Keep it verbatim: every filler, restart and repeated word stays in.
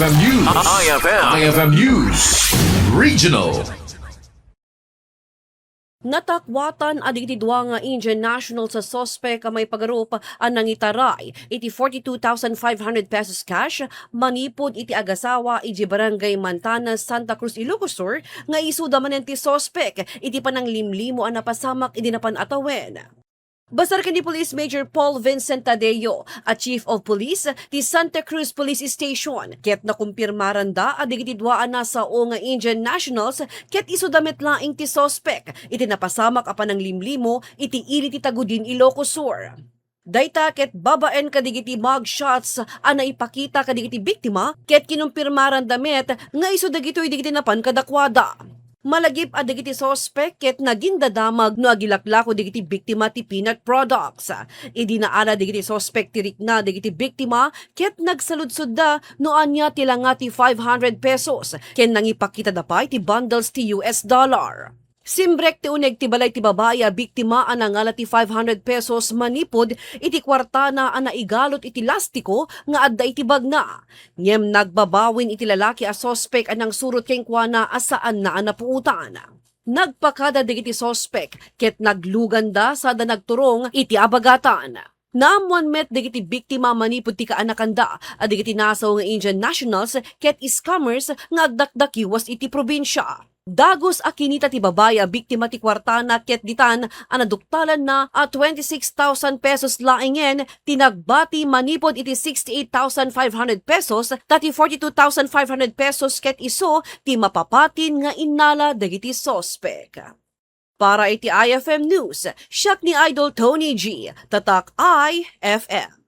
F M News. I F M. I F M News. Regional. Natakwatan a dagiti dua nga Indian nationals a suspek a maipagarup a nangitaray iti forty-two thousand five hundred pesos cash manipud iti agasawa iti Barangay Mantanas, Santa Cruz, Ilocos Sur, nga isuda manen ti suspek iti pananglimlimo a napasamak idi napan a tawen. Basar ken ni Police Major Paul Vincent Tadeo, a Chief of Police ti Santa Cruz Police Station, ket nakumpirmaranda a dagiti dua a nasao nga Indian nationals ket isuda met laeng ti suspek iti napasamak a pananglimlimo iti ili ti Tagudin, Ilocos Sur. Dayta ket babaen kadagiti mugshots a naipakita kadagiti biktima ket kinumpirmaranda met nga isu dagitoy dagiti napan kadakuada. Malagip a dagiti suspek ket nagindadamag no agilaklako dagiti biktima ti peanut products. Idi naala dagiti suspek ti rikna dagiti biktima ket nagsaludsodda no ania ti langa ti five hundred pesos ken nangipakitada pay ti bundles ti U S dollar. Simrek ti uneg ti balay ti babai a biktima a nangala ti five hundred pesos manipud iti kuartana a naigalut iti lastiko nga adda iti bagna. Ngem nagbabawin iti lalaki a suspek a nangsurot kenkuana a saanna a napuotan. Nagpakada dagiti suspek ket nagluganda sada nagturong iti abagatan. Naammoan met dagiti biktima manipud ti kaanakanda a dagiti nasao nga Indian nationals ket scammers nga agdakdakiwas iti probinsia. Dagus a kinita ti babai a biktima ti kuartana ket ditan a naduktalanna a twenty-six thousand pesos laengen ti nagbati manipud iti sixty-eight thousand five hundred pesos ta ti forty-two thousand five hundred pesos ket isu ti mapapatin nga innala dagiti suspek. Para iti I F M News, siak ni Idol Tony G, Tatak I F M.